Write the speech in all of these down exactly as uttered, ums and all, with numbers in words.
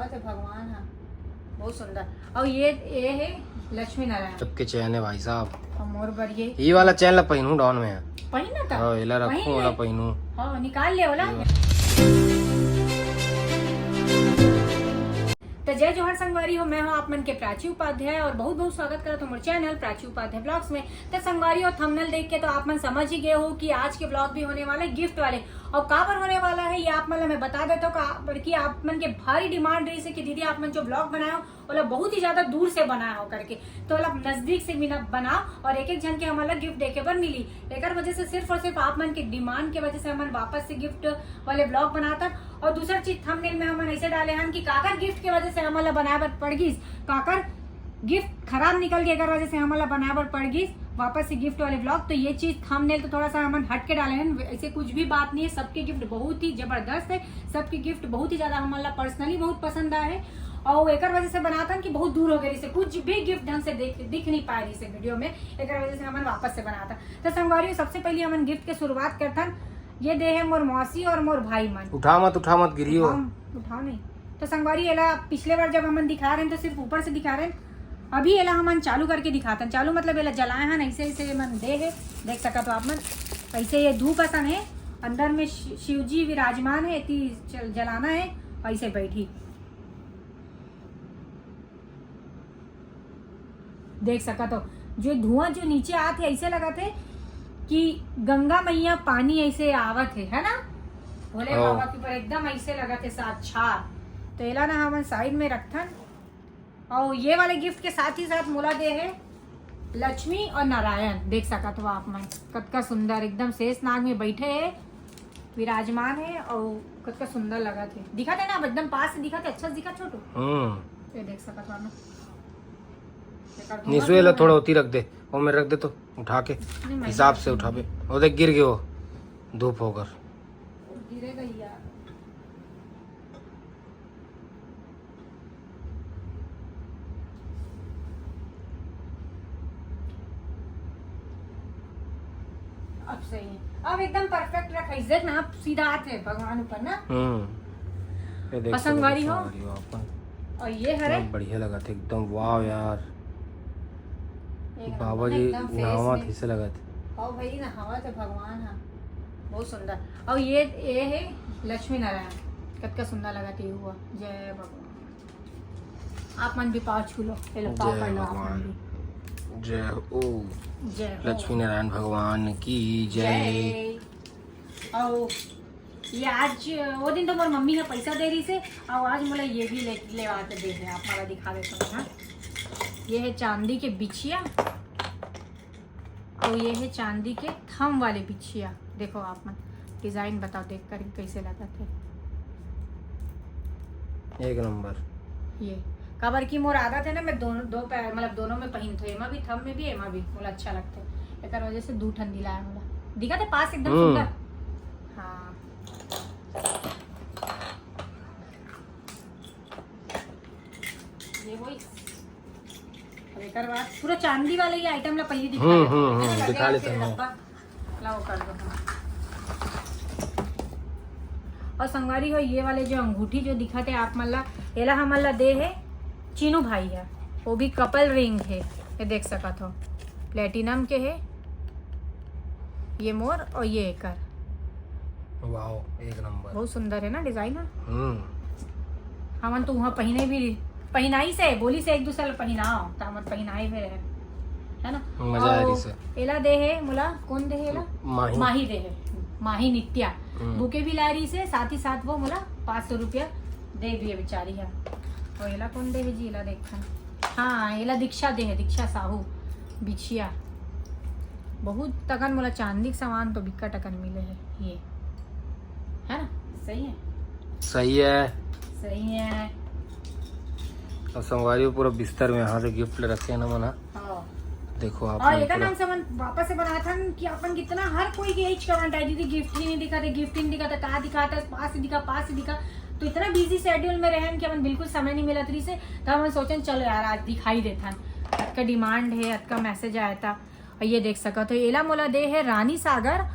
तो भगवान हा, बहुत सुंदर। और ये ये है लक्ष्मी नारायण। सबके चैन है भाई साहब। और मोर बर ये ये वाला चैन ला पहिनू डॉन में है। पहिना था? हाँ, एला रखूं, पहिने। ओला पहिनू। हाँ, निकाल ले ओला। ये तो जय जोहार संगवारी हो, मैं हूँ आप मन के प्राची उपाध्याय और बहुत बहुत स्वागत करत हूँ मोर चैनल प्राची उपाध्याय ब्लॉग्स में। तो संगवारी हो, थंबनेल देख के तो आप मन समझ ही गए हो कि आज के ब्लॉग भी होने वाला है गिफ्ट वाले। और काबर होने वाला है ये आप मन ला मैं बता देता हूँ, काबर कि आप मन के भारी डिमांड रही से कि दीदी आप मन जो ब्लॉग बनाए हो ओला बहुत ही ज्यादा दूर से बनाए हो करके, तो ओला नजदीक से बिना बनाओ और एक एक झन के हमन ला गिफ्ट देखे बर मिली। एकर वजह से सिर्फ और सिर्फ आप मन के डिमांड के वजह से हमन वापस से गिफ्ट वाले ब्लॉग बनाथन। और दूसर चीज थंबनेल में हमन ऐसे डाले हन कि काकर गिफ्ट के वजह से हमन ला बनाए बर पड़ गिस, काकर गिफ्ट खराब निकल के एकर वजह से हमन ला बनाए बर पड़ गिस वापस से गिफ्ट वाले ब्लॉग। तो ये चीज थंबनेल तो थोड़ा सा हमन हट के डाले हन, ऐसे कुछ भी बात नहीं है। सबके गिफ्ट बहुत ही जबरदस्त है, सबके गिफ्ट बहुत ही ज्यादा हमन ला पर्सनली बहुत पसंद आए है। और एकर वजह से बनाथन कि बहुत दूर हो गए रहिसे, कुछ भी गिफ्ट ढंग से देख दिख नहीं पाए रहिसे वीडियो में, एकर वजह से हमन वापस से बनाथन। तो संगवारी हो, सबसे पहले हमन गिफ्ट के शुरुआत करथन। ये दे है मोर मौसी और मोर भाई मन। उठा मत, उठा मत, गिरियो। उठाओ, उठाओ नहीं। तो संगवारी, एला पिछले बार जब हमन दिखा रहे हैं तो सिर्फ ऊपर से दिखा रहे हैं, अभी एला हमन चालू करके दिखाथन। चालू मतलब एला जलाए हन, ऐसे ऐसे मन दे है, देख सकत हो आप मन। ऐसे ये धूप असन है, अंदर में शि-, शिव जी विराजमान है, एती चल-, जलाना है, ऐसे बैठी। देख सकत हो, जो धुआं जो नीचे आत है, ऐसे लगत है कि गंगा मैया पानी ऐसे आवत है, है ना? भोले हाँ। बाबा के ऊपर एकदम ऐसे लगत है साक्षात। तो एला ना हमन साइड में रखथन। और ये वाले गिफ्ट के साथ ही साथ मोला दे है लक्ष्मी और नारायण। देख सकत हो आप मन, कतका सुंदर, एकदम शेष नाग में बैठे है, विराजमान है और कतका सुंदर लगत है। दिखत है ना, एकदम पास से दिखत है, अच्छा से दिखत छोटू। हम्म। ये देख सकत हो ना। एकर दोनों निशु, एला दोनों थोड़ा है। ओती रख दे, वो में रख दे तो उठा के नहीं, मैं हिसाब नहीं से रखूंगी। उठाबे। वो देख, गिर गए वो, धूप होकर। गिरेगा ही यार। अब सही है, अब एकदम परफेक्ट रख, देख ना, अब सीधा हाथ है भगवान ऊपर ना। हम्म। ये देख और संगवारी हो? संगवारी हो अपन। और ये हरे? बहुत बढ़िया लगत है एकदम, वाह यार। एक नंबर बाबा ना, जी एकदम face नहावत में। हिसे लगत। आओ भाई, नहावत है भगवान, हाँ, बहुत सुंदर। और ये ये है लक्ष्मी नारायण, कतका सुंदर लगत है हुआ। जय भगवान। आप मन भी पाँव छू लो, ये लो, पाँव जय पड़ लो आप मन भगवान। भी। जय ओ जय हो। लक्ष्मी नारायण भगवान की जय। जय। और ये आज, वो दिन तो मोर मम्मी ह पैसा दे रही से, और आज मोला ये भी ले, लेवा के दे है। आप मोला दिखा देता हूँ, हाँ। ये है चांदी के बिछिया, और ये है चांदी के थम वाले बिछिया। देखो आप मन डिजाइन बताओ, देख कर कैसे लगत है। एक नंबर। ये काबर की मोर आदत है ना, मैं दोनों, दो पैर, मतलब दोनों में पहिनथो, एमा भी थम में भी, एमा भी, मोला अच्छा लगथे। एकर वजह से दू ठन दिलाया मोला। दिखत है पास एकदम हम्म। सुंदर। हाँ। ये वही। अब एकर बाद पूरा चांदी वाला ही आइटम ला पहले दिखा हम्म, देथन। हम्म, हम्म, लगे दिखा लेथन, फिर हाँ। डब्बा ला वो कर दो। और संगवारी हो, ये वाले जो अंगूठी जो दिखत है आप मन ला, एला हमन ला दे है चीनू भाई है, वो भी कपल रिंग है, ये देख सकत हो, प्लेटिनम के है, ये मोर और ये एकर। वाओ, एक नंबर। बहुत सुंदर है ना डिजाइन, हाँ? हम्म। हमन तो वहाँ पहिने भी, पहिनाई से बोली से एक दूसरे ला पहिनाओ, तो हमन पहिनाए भी रहे, है ना? मजा आ रही और से। एला दे है मोला, कौन दे है एला? माही। माही दे है, माही नित्या। हम्म। बुके भी ला रही से, साथ ही साथ वो मोला पाँच सौ रुपया दे भी है बेचारी है। और एला कौन दे है जी, एला देखा। हाँ, एला दीक्षा दे है, दीक्षा साहू बिछिया। बहुत तकन मोला चांदी के सामान तो बिक्कट अकन मिले है, ये है ना? सही है। सही है। सही है। और संगवारी हो, पूरा बिस्तर में यहाँ से गिफ्ट ले रखे हैं ना मना। हाँ। देखो आप और मन एकर पूरा नाम से मन वापस से बनाथन कि अपन कितना, हर कोई के यही कमेंट है, "दीदी गिफ्ट ही नहीं दिखा थे, गिफ्ट ही नहीं दिखा था, कहाँ दिखा था, पास से दिखा, पास से दिखा।" तो इतना बिजी शेड्यूल में रहन कि अपन बिल्कुल समय नहीं मिलत रही से, तब हम सोचन चलो यार आज दिखाई देथन। अतका डिमांड है, अतका मैसेज आया था। और ये देख सकत हो, एला मोला दे है रानी सागर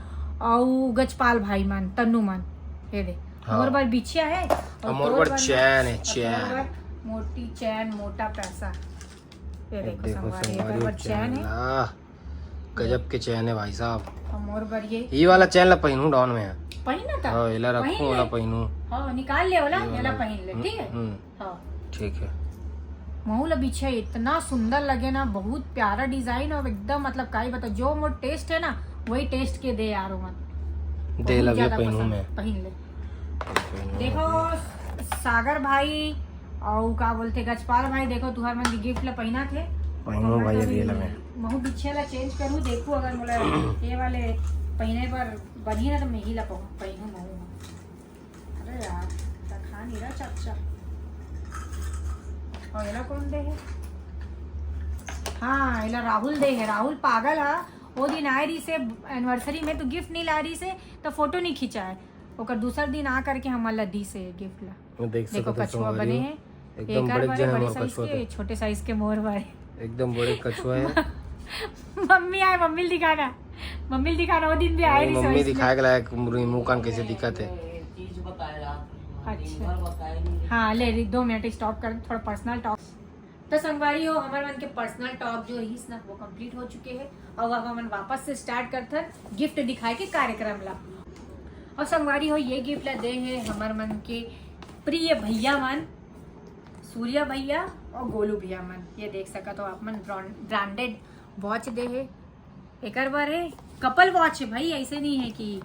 और गजपाल भाई मन, तन्नू मन। ये दे, हाँ। मोर बर बिछिया है और और मोर तोर बर बर ना, चैन है, और तोर चैन। बर मोटी चैन, मोटा पैसा। ये देखो देखो संगवारी, संगवारी, एकर बर चैन चैन है। ला। गजब के चैन है भाई साहब। और मोर बर ये ये वाला चैन ला पहिनू डॉन में है। पहिन ना ता? हाँ, एला रखू, पहिन ओला ले। पहिनू। हाँ, निकाल ले ओला, ये एला वाला। पहिन ले, ठीक है? हम्म। हाँ। ठीक है। महू ला बिछे इतना सुंदर लगे ना, बहुत प्यारा डिजाइन और एकदम मतलब काई बता, जो मोर टेस्ट है ना वही टेस्ट के दे यार ओमन। दे बहुत लगे ज्यादा पहिनू पसंद। में। पहिन ले। पहिनू देखो में। सागर भाई और का बोलते गजपाल भाई, देखो तुहर मन के गिफ्ट ला पहिना थे। पहिनू तो भाई, मैं अभी ये लगे। महू बिछे ला चेंज करूँ, देखू अगर मोला ये वाले पहिने पर बनी ना तो मैं ही ला पह-, पहिनू महू। अरे यार, त खा नहीं रहा चच्चा। और एला कौन दे है? हाँ, एला राहुल दे है। राहुल पागल है। वो दिन आए रही से एनिवर्सरी में तो गिफ्ट नहीं ला रही से, तो फोटो नहीं खिंचा है। ओकर दूसर दिन आ करके हमन ला दी से गिफ्ट ला। मैं देख देखो सकत हूँ कछुआ संगवारी बने हो। हैं। एकदम एकर बड़े बड़े, जन बड़े मोर साइज कछुआ के, के। छोटे साइज के मोर बड़े। एकदम बड़े कछुआ है। मम्मी आए, मम्मी ल दिखाना, मम्मी ल दिखाना। वो दिन भी आए अरे, रही मम्मी साइज में। दिखाए के लायक मुरी मुंह कान कैसे दिखत है। अच्छा। हाँ, ले रही, दो मिनट स्टॉप कर, थोड़ा पर्सनल टॉक। तो संगवारी हो, हमर मन के पर्सनल टॉक जो रहीस ना, वो कंप्लीट हो चुके है। और अब हमन वापस से स्टार्ट करथन गिफ्ट दिखाए के कार्यक्रम ला। और संगवारी हो, ये गिफ्ट ला दे है हमर मन के प्रिय भैया मन, सूर्या भैया और गोलू भैया मन। ये देख सकत हो आप मन, ब्रांड-, ब्रांडेड वॉच दे है। एकर बर है कपल वॉच है भाई, ऐसे नहीं है कि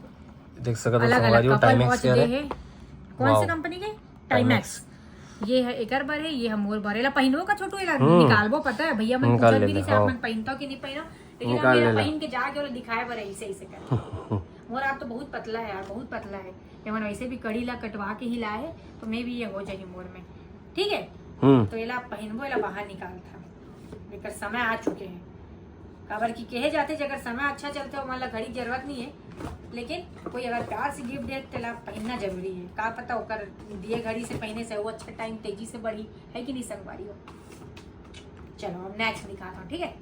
देख सकत हो अलग-अलग संगवारी हो, कपल टाइमेक्स वॉच के दे हरे। है। कौन से वाओ। कंपनी के? टाइमेक्स। टाइमेक्स। ये है एकर बर है, ये है मोर बर। एला पहिनबो का छोटू, एला हम्म। निकालबो, पता है भैया मन निकाल पूछत भी लेबे, नहीं से आप हाँ। मन पहिनता कि नहीं पहिनो, लेकिन अब निकाल मेरा लेला। पहिन के जाके ओला दिखाए बर है, ऐसे ऐसे कर। मोर आप तो बहुत पतला है यार, बहुत पतला है। ये मन वैसे भी कड़ी ला कटवा के ही लाए है, तो मैं भी ये हो जाही मोर में, ठीक है? हम्म। तो एला पहिनबो, एला बाहर निकालथा, एकर समय आ चुके हैं। काबर कि कहे जाते, जगर समय अच्छा चलते, ओमन ला घड़ी के जरूरत नहीं है, लेकिन कोई अगर प्यार से गिफ्ट दे, तेला पहिनना जरूरी है। का पता ओकर दिए घड़ी से पहिने से वो अच्छा टाइम तेजी से बढ़ी, है कि नहीं संगवारी हो? चलो, अब नेक्स्ट दिखाता हूँ, ठीक है?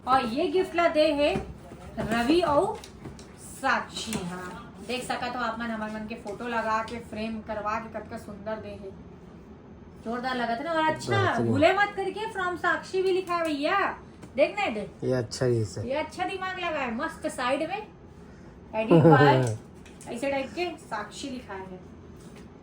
और ये गिफ्ट ला दे है रवि और साक्षी। हाँ, देख सकत हो आप मन, हमर मन के फोटो लगा के, फ्रेम करवा के, कतका सुंदर दे है। जोरदार लगत है ना। और अच्छा, बेहतरीन। भूले मत करके फ्रॉम साक्षी भी लिखा है भैया, देख ना दे। ये अच्छा ही है। ये अच्छा दिमाग लगा है, मस्त साइड में एडिट बाय ऐसे टाइप के साक्षी लिखा है।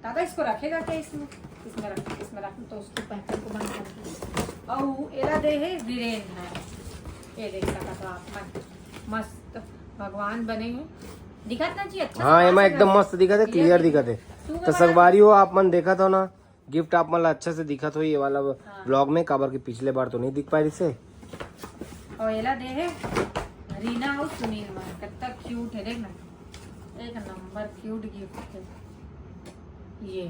दादा, इसको रखेगा क्या इसमें? इसमें रख, इसमें रख, तो उसको पैकेट को बंद कर दे। और एला दे है वीरेंद्र, ये देख सकत हो आप मन, मस्त भगवान बने हैं, दिखत ना जी, अच्छा हाँ, से एमा पास एकदम है। मस्त दिखत है, क्लियर दिखत है। तो संगवारी हो, आप मन देखत हो ना, गिफ्ट आप मन ला अच्छा से दिखत होही ये वाला हाँ। ब्लॉग में, काबर के पिछले बार तो नहीं दिख पाए रिसे। और एला दे है रीना और सुनील मन, कितना क्यूट है, देख ना, एक नंबर क्यूट गिफ्ट है ये।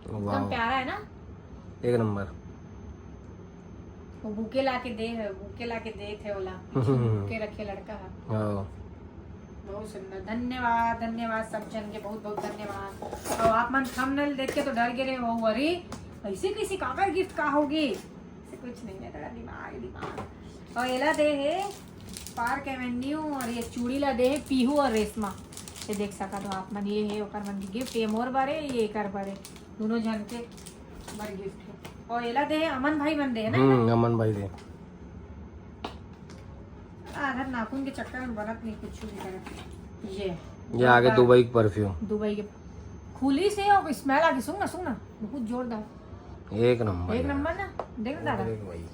एकदम प्यारा है ना? एक नंबर। वो बुके ला के दे है, बुके ला के दे थे ओला। बुके रखे लड़का है। हाँ। बहुत सुंदर, धन्यवाद, धन्यवाद सब जन के, बहुत बहुत धन्यवाद। और आप मन थंबनेल देख के तो डर गए रहे हो, अरे ऐसे कैसे काकर गिफ्ट का होगी? ऐसे कुछ नहीं है, थोड़ा दिमाग, दिमाग। और एला दे है पार्क एवेन्यू, और ये चूड़ी ला दे है पीहू और रेशमा। ये देख सकत हो आप मन, ये है ओकर मन के गिफ्ट, ये मोर बारे, ये एकर बारे, दोनों जन के बर गिफ्ट है। और एला दे है अमन भाई मन दे है ना? हम्म, अमन भाई दे। आधा नाखून के चक्कर में बनत नहीं कुछ भी करत। ये ये आगे दुबई के परफ्यूम। दुबई के खुली से और स्मेल आके, सुन ना, सुन ना, बहुत जोरदार। एक नंबर एक यार। नंबर ना, देख ना दादा। देख भाई।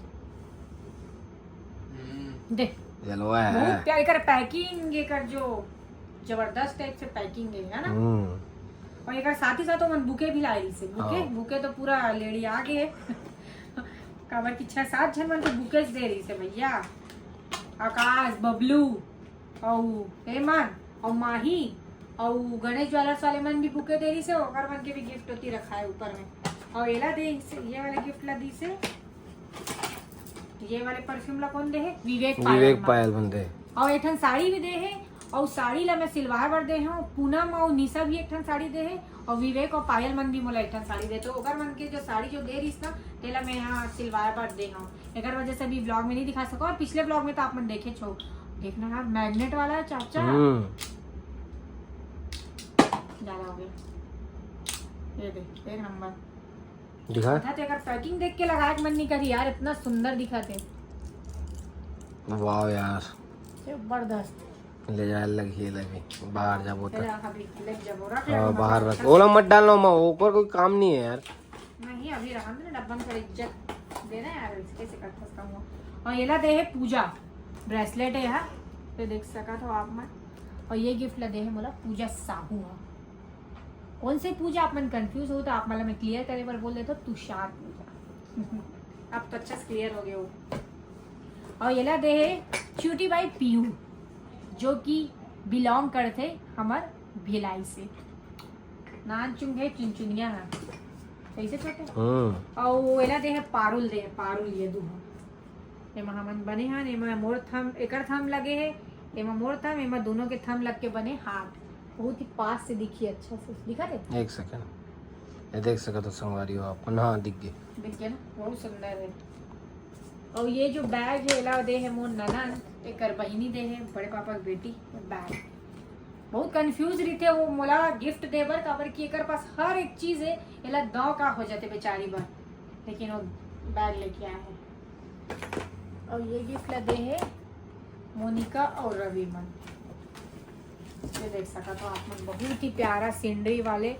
देख। जलवा है। बहुत प्यारी कर पैकिंग, ये कर जो जबरदस्त टाइप से पैकिंग है, है ना? हम्म। और एकर साथ ही साथ ओमन बुके भी लाए रहिसे। बुके, हाँ। बुके तो पूरा लेडी आ गए। काबर कि छह सात झन मन तो बुकेज दे रहिसे भैया। आकाश, बबलू, अउ एमन, अउ माही, अउ गणेश ज्वेलर्स वाले मन भी बुके दे रहिसे, ओकर मन के भी गिफ्ट ओती रखा है ऊपर में। अउ एला दे, ये वाला गिफ्ट ला दीसे। ये वाले परफ्यूम ला कौन दे है? विवेक पायल विवेक मन। पायल मन दे। और एक ठन साड़ी भी दे है, और साड़ी ला मैं सिलवाए बर दे हूँ। पूनम और निशा भी एक ठन साड़ी दे है, और विवेक और पायल मन भी मोला एक ठन साड़ी दे। तो ओकर मन के जो साड़ी जो दे रहिस ना, तेला मैं यहाँ सिलवाए बर दे हूँ। एकर वजह से अभी व्लॉग में नहीं दिखा सको, और पिछले व्लॉग में तो आप मन देखे छो। देखना यार, मैग्नेट वाला है चाचा। हम्म। ज्यादा हो गया। ये देख, एक नंबर। दिखा। था तो एकर पैकिंग देख के लगाए के मन नहीं करी यार, इतना सुंदर दिखा थे। वाह यार, जबरदस्त। ले जाए लगी, ये लगी, बाहर जाबो फिर तो। अभी ले जाबो, रख हाँ, ले। बाहर रख, ओला मत डालना, ओमा ओकर कोई काम नहीं है यार। नहीं, अभी रहा ना डब्बा में, थोड़ा इज्जत देना यार, इसके से करता हूँ। और ये ला दे है पूजा, ब्रेसलेट है यहाँ पे, देख सका तो आप मन। और ये गिफ्ट ला दे है मोला पूजा साहू हा। कौन से पूजा, आप मन कंफ्यूज हो तो आप मन ला मैं क्लियर करे बर बोल देता हूँ, तुषार पूजा। अब तो अच्छा से क्लियर हो गया हो। और ये ला दे है छोटी बाई पीहू, जो कि बिलोंग करते हमर भिलाई से। नान चुंग है चुनचुनिया है, कैसे छोटे। हम्म। और वो एला दे है पारुल, दे है पारुल, ये दू है। एमा हमन बने हन, एमा मोर थम, एकर थम लगे है, एमा मोर थम, एमा दोनों के थम लग के बने हार्ट। बहुत ही पास से दिखी, अच्छा से दिखा दे। एक सेकंड, ये देख सकत हो संगवारी हो आप मन। हाँ, दिख गए। देख गया ना, बहुत सुंदर है। और ये जो बैग है, एला दे है मोर ननन, एकर बहिनी दे है, बड़े पापा के बेटी। बैग बहुत कंफ्यूज रहिथे वो मोला गिफ्ट दे बर, काबर कि एकर पास हर एक चीज है, एला दव का हो जाते बेचारी बर, लेकिन वो बैग लेके आए है। और ये गिफ्ट ला दे है मोनिका और रवि मन। ये देख सकत हो आप मन, बहुत ही प्यारा सीनरी वाले,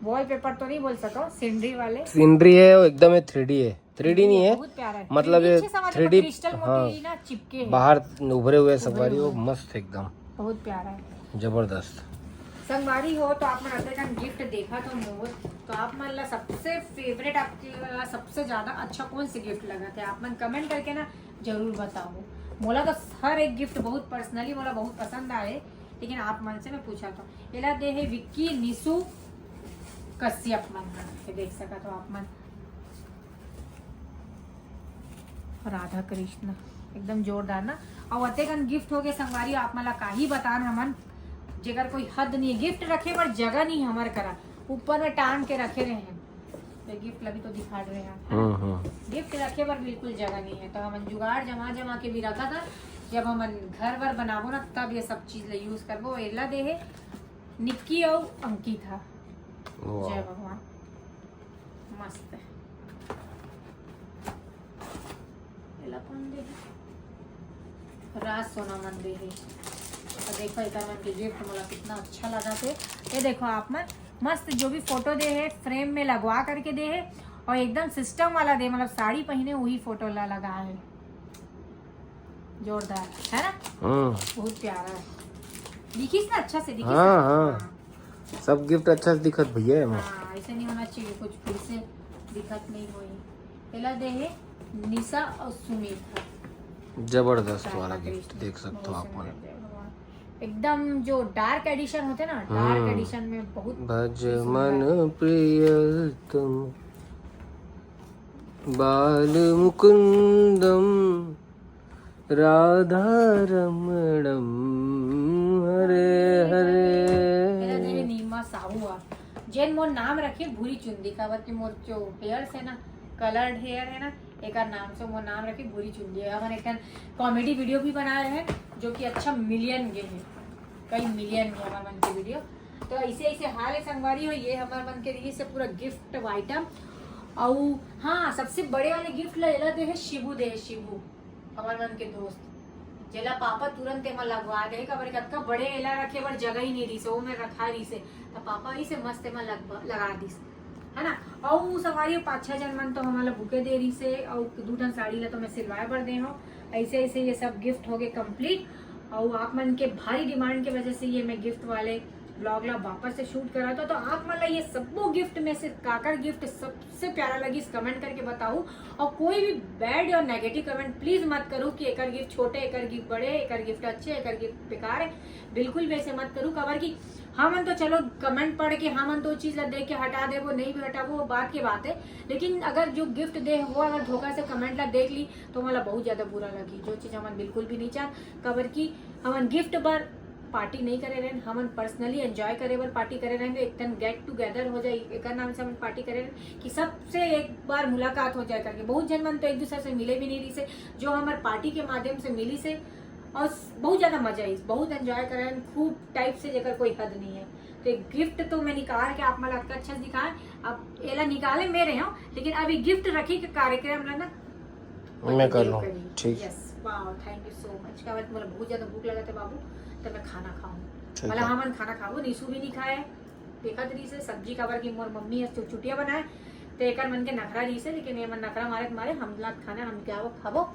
वॉलपेपर तो नहीं बोल सको, सीनरी वाले। सीनरी है, वो एकदम थ्री डी है। थ्री डी नहीं है, बहुत प्यारा है। मतलब ये पीछे समझ लो थ्री डी, क्रिस्टल हाँ, मोती ना चिपके है। बाहर उभरे हुए संगवारी हो, मस्त एकदम बहुत प्यारा है। जबरदस्त। संगवारी हो तो आप मन अतेकन गिफ्ट देखा तो मोर, तो आप मन ला सबसे फेवरेट, आपके ला सबसे ज्यादा अच्छा कौन से गिफ्ट लगा थे, आप मन कमेंट करके ना जरूर बताओ। मोला तो हर एक गिफ्ट बहुत पर्सनली मोला बहुत पसंद आए, लेकिन आप मन से मैं पूछा तो एला दे है विक्की निशु कश्यप मन हा, ये देख सका तो आप मन। राधा कृष्ण एकदम जोरदार ना। और अतेकन गिफ्ट हो गए संगवारी, आप मन ला काही बतान हमन, जेकर कोई हद नहीं है। गिफ्ट रखे बर जगह नहीं हमर करा, ऊपर में टांग के रखे रहे हैं। तो गिफ्ट लगी तो दिखा रहे हैं, हम्म हम्म। गिफ्ट रखे बर बिल्कुल जगह नहीं है, तो हमन जुगाड़ जमा जमा के भी रखा था। जब हमन घर बर बनाबो ना, तब ये सब चीज ला यूज करबो। एला दे है निक्की और अंकिता। वाह। जय भगवान, मस्त है। एला कौन दे है? राज सोना मन दे है। तो देखो, एकर मन के गिफ्ट मोला कितना अच्छा लगा थे। ये देखो आप मन, मस्त जो भी फोटो दे है, फ्रेम में लगवा करके दे है, और एकदम सिस्टम वाला दे, मतलब साड़ी पहने वही फोटो ला लगा है। जोरदार है ना, हम्म। बहुत प्यारा है। दिखिस ना अच्छा से, दिखिस हाँ, ना? हाँ। सब गिफ्ट अच्छा से दिखत भैया एमा। हाँ, ऐसे नहीं होना चाहिए, कुछ फिर से दिक्कत नहीं होई। एला दे है निशा और सुमित। जबरदस्त वाला गिफ्ट देख सकते हो आप मन। एकदम जो डार्क एडिशन होते ना, डार्क हम्म। एडिशन में बहुत भज मन प्रियतम बाल मुकुंदम राधा रमणम हरे हरे। एला दे है नीमा साहू आ, जेन मोर नाम रखे भूरी चुंदी, काबर कि मोर जो हेयर से ना, कलर्ड हेयर है ना, एकर नाम से मोर नाम रखे भूरी चुंदी। हमन एक ठन कॉमेडी वीडियो भी बनाए रहे, जो कि अच्छा मिलियन गे है, कई मिलियन गे हमर मन के वीडियो। तो ऐसे ऐसे हाल है संगवारी हो, ये हमर मन के रही से पूरा गिफ्ट आइटम। और हाँ, सबसे बड़े वाले गिफ्ट ला एला दे है शिबू, दे है शिबू, हमर मन के दोस्त, जेला पापा तुरंत एमा लगवा दे, काबर कतका बड़े एला रखे बर जगह ही नहीं रही से, वो में रखा रही से, तो पापा ही से मस्त एमा लगवा, लगा दिस, है ना। और संगवारी पाँच छह जन मन तो हमन ला बुके दे रही से, और दू ठन साड़ी ला तो मैं सिलवाए बर दे हूँ। ऐसे ऐसे ये सब गिफ्ट हो गए कंप्लीट। और आप मन के भारी डिमांड के वजह से ये मैं गिफ्ट वाले ब्लॉग ला वापस से शूट करा था। तो आप मन ला ये सबो गिफ्ट में से काकर गिफ्ट सबसे प्यारा लगिस, कमेंट करके बताओ। और कोई भी बैड और नेगेटिव कमेंट प्लीज मत करो कि एकर गिफ्ट छोटे, एकर गिफ्ट बड़े, एकर गिफ्ट अच्छे, एकर गिफ्ट बेकार है, बिल्कुल भी ऐसे मत करो। काबर कि हमन तो चलो कमेंट पढ़ के हमन तो चीज ला देख के हटा देबो, नहीं भी हटाबो, वो बात की बात है। लेकिन अगर जो गिफ्ट दे वो अगर धोखा से कमेंट ला देख ली तो मोला बहुत ज्यादा बुरा लगी, जो चीज हमन बिल्कुल भी नहीं चाह। काबर कि हमन गिफ्ट बर पार्टी नहीं करे रहन, हमन पर्सनली एंजॉय करे बर पार्टी करे रहन, एक ठन गेट टुगेदर हो जाए, एकर नाम से हमन पार्टी करे रहन कि सबसे एक बार मुलाकात हो जाए करके। बहुत जन मन तो एक दूसरे से मिले भी नहीं रही से, जो हमर पार्टी के माध्यम से मिली से, और बहुत ज्यादा मजा आई, बहुत एंजॉय करे रहन, खूब टाइप से, जेकर कोई हद नहीं है। तो गिफ्ट तो मैं निकाल के आप मन ला अतका अच्छा से दिखाए, अब एला निकाले मैं रहे हूँ, लेकिन अभी गिफ्ट रखे के कार्यक्रम ला ना मैं कर लूँ, ठीक। Yes, wow, thank you so much। काबर मोला बहुत ज्यादा भूख लगत हे बाबू, तो मैं खाना खाऊँ। ठीक मतलब है। हमन खाना खाबो, निशु भी नहीं खाए, देखत रहिस हे सब्जी, काबर कि मोर मम्मी आज तो चुटिया बनाए, तो एकर मन के नखरा रहिस हे, लेकिन ये मन नखरा मारे मारे हम ला खाना हम क्या वो खाबो।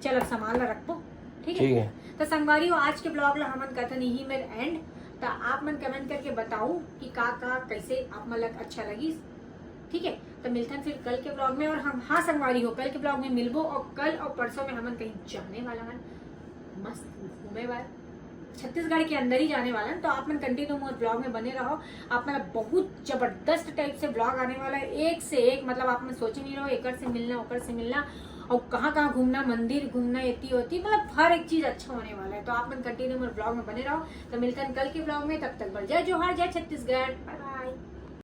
चल अब सामान ला रखबो, ठीक है? ठीक है। तो संगवारी हो, आज के ब्लॉग ला हमन करथन यही मेर एंड। तो आप मन कमेंट करके बताओ कि का का कैसे आप मन ला अच्छा लगिस, ठीक है? तो मिलथन फिर कल के ब्लॉग में। और हम, हाँ संगवारी हो, कल के ब्लॉग में मिलबो और कल और परसों में हमन कहीं जाने वाला हन, मस्त घूमे बर छत्तीसगढ़ के अंदर ही जाने वाला है। तो आप मन कंटिन्यू मोर ब्लॉग में बने रहो, आप मन बहुत जबरदस्त टाइप से ब्लॉग आने वाला है, एक से एक। मतलब आप मन सोचे नहीं रहो, एकर से मिलना, ओकर से मिलना, और कहाँ कहाँ घूमना, मंदिर घूमना, एती ओती, मतलब हर एक चीज अच्छा होने वाला है। तो आप मन कंटिन्यू मोर ब्लॉग में बने रहो। तो मिलथन कल के ब्लॉग में, तब तक बर जय जोहार, जय छत्तीसगढ़, बाय बाय।